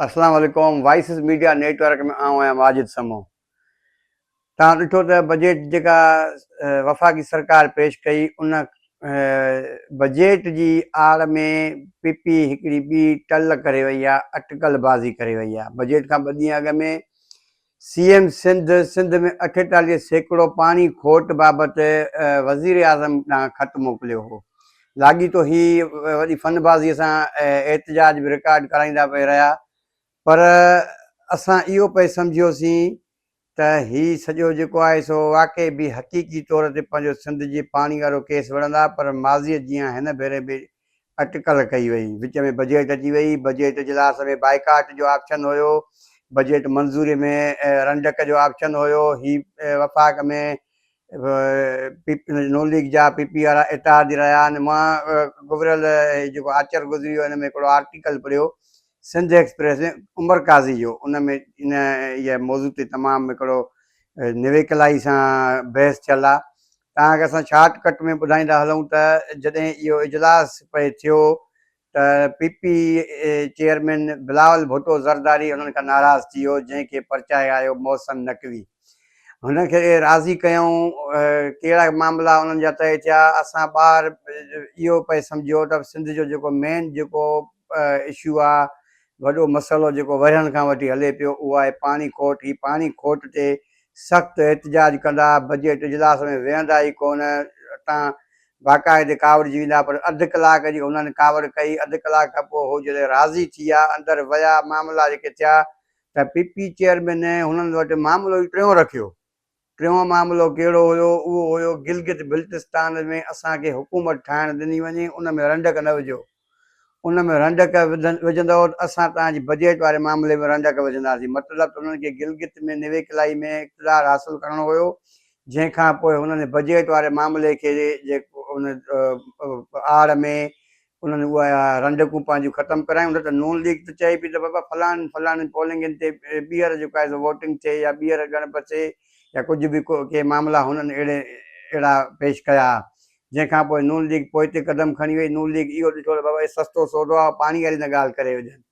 اسلام عليڪم voices media net work ۾ آئون آهيان ماجد سمون توهان ڏٺو ته بجيٽ جيڪا وفاقي سرڪار پيش ڪئي ان بجيٽ جي آڙ ۾ پي پي هڪڙي ٻي ٽل ڪري وئي آهي اٽڪل بازي ڪري وئي آهي بجيٽ کان ٻه ڏينهن اڳ ۾ سي ايم سنڌ، سنڌ ۾ 48% پاڻي کوٽ بابت وزيراعظم ڏانهن خط موڪليو هو. لاڳيتو هي وڏي فن بازي سان احتجاج به رڪارڊ ڪرائيندا پئي رهيا پر اسان اهو پئي سمجهيوسين ته هي سڄو جيڪو آهي سو واقعي به حقيقي طور تي پنهنجو سنڌ جي پاڻي وارو ڪيس وڙهندا پر ماضيء جيان هن ڀيري به اٽڪل ڪئي وئي. وچ ۾ بجيٽ اچي وئي، بجيٽ اجلاس ۾ بائيڪاٽ جو آپشن هيو، بجيٽ منظوري ۾ رنڊڪ جو آپشن هيو، هي وفاق ۾ نون ليگ جا پي پي وارا اتحادي رهيا آهن، مان گذريل جيڪو آچر گذري ويو ان ۾ هڪڙو آرٽيڪل پڙهيو سنڌ ايڪسپريس ۾ عمر قاضي جو ان ۾ ان موضوع تي تمام هڪڙو نويڪلائي سان بحث ٿيل آهي. توهان کي اسان شارٽ ڪٽ ۾ ٻڌائيندا هلون ته جڏهن اهو اجلاس پئي ٿيو ته P P chairman Bilawal Bhutto Zardari انهن کان ناراض ٿي ويو جنهن کي پرچائي آيو محسن نقوي هن کي راضي ڪيائون ڪهڙا معاملا انهن جا طئي ٿيا اسان ٻاهر اهو پئي سمجهيو ته سنڌ جو جيڪو مين جيڪو اشو آ وڏو مسئلو جيڪو ورهين کان وٺي هلي پيو اهو آهي پاڻي کوٽ، هي پاڻي کوٽ تي سخت احتجاج ڪندا، بجيٽ اجلاس ۾ ويهندا ئي ڪونه، اتان باقاعدي ڪاوڙجي ويندا پر اڌ ڪلاڪ جي هنن ڪاوڙ ڪئي، اڌ ڪلاڪ کان پوء هو جڏهن راضي ٿي ويا، اندر ويا، معاملا جيڪي ٿيا ته پي پي چيئرمين هنن وٽ معاملو ئي ٽيون رکيو. ٽيون معاملو ڪهڙو هيو؟ اهو هيو گلگت بلتستان ۾ اسان کي حڪومت ٺاهڻ ڏني وڃي، ان ۾ رنڊڪ نه وجهو. ان ۾ رنڊڪ وجهندؤ ته اسان توهان جي بجيٽ واري معاملي ۾ رنڊڪ وجهنداسين. مطلب ته انهن کي گلگت ۾ نويڪلائي ۾ اقتدار حاصل ڪرڻو هيو، جنهن کان پوء هنن بجيٽ واري معاملي کي جيڪو ان آڙ ۾ انهن اها رنڊڪون پنهنجون ختم ڪرايون نه ته نون ليگ ته چئي پئي ته بابا فلاڻن فلاڻن پولنگن تي ٻيهر جيڪو آهي سو ووٽنگ ٿئي يا ٻيهر ڳڻپ ٿئي يا ڪجهه به ڪي معاملا هنن اهڙي اهڙا پيش ڪيا جنهن کان پوء نون ليگ پوئتي قدم کڻي وئي نون ليگ اهو ڏٺو ته بابا هي سستو سودو آهي پاڻي واري نه ڳالهه ڪري وجهن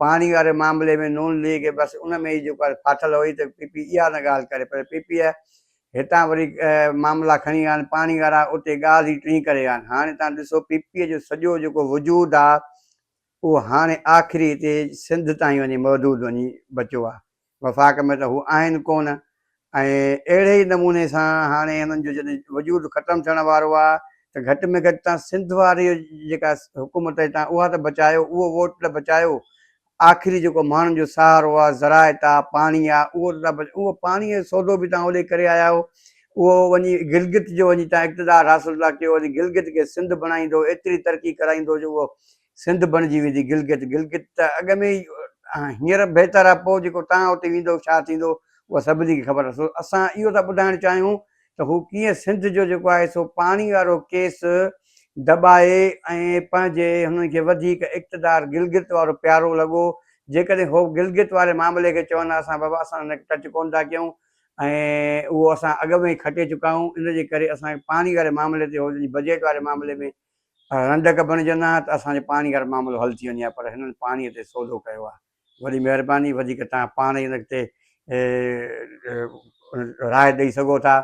پاڻي واري معاملي ۾ نون ليگ بس ان ۾ ئي جيڪو آهي ڦاٿل هئي ته پي پي اها نه ڳالهه ڪري پر پي پي هتان وري معاملا کڻي ويا آهن پاڻي وارا اتي ڳالهه ئي ٽين ڪري ويا آهن هاڻي توهان ڏسو پي پي جو سڄو جيڪو وجود آ اهو هاڻي آخري هتي سنڌ تائين وڃي محدود وڃي بچيو آ وفاق ۾ ته هو آهن ڪونه ۽ اهڙي ئي نموني سان هاڻي هنن جو جڏهن وجود ختم ٿيڻ وارو آ ته گهٽ ۾ گهٽ توهان سنڌ واري جيڪا حڪومت آهي توهان اها ته بچايو اهو ووٽ ته بچايو آخري جيڪو ماڻهن جو سهارو آ، زراعت آ، پاڻي آ، اهو ته تان اهو پاڻيء جو سودو به تان اوڏي ڪري آيا آهيو، اهو وڃي گلگت جو وڃي تان اقتدار حاصل ٿا ڪيو، وڃي گلگت کي سنڌ بڻائيندو، ايتري ترقي ڪرائيندو جو اهو سنڌ بڻجي ويندي گلگت، گلگت ته اڳ ۾ ئي هينئر به بهتر آ، پوء جيڪو تان اتي ويندو ڇا ٿيندو اها سڀني کي خبر آ، سو اسان اهو ٿا ٻڌائڻ چاهيون ته هو ڪيئن سنڌ جو جيڪو آهي سو پاڻي وارو ڪيس دٻائي ۽ پنهنجي هنن کي وڌيڪ اقتدار گلگت وارو پيارو لڳو جيڪڏهن هو گلگت واري معاملي کي چون ها اسان بابا اسان هن کي ٽچ ڪونه ٿا ڪيون ۽ اهو اسان اڳ ۾ ئي کٽي چڪا آهيون ان جي ڪري اسان پاڻي واري معاملي تي هو بجيٽ واري معاملي ۾ رنڊڪ بڻجن ها ته اسان جو پاڻي وارو معاملو حل ٿي وڃي ها پر هنن پاڻي تي سودو ڪيو آهي. وڏي مهرباني وڌيڪ توهان پاڻ ئي ان تي راء ڏئي سگهو ٿا.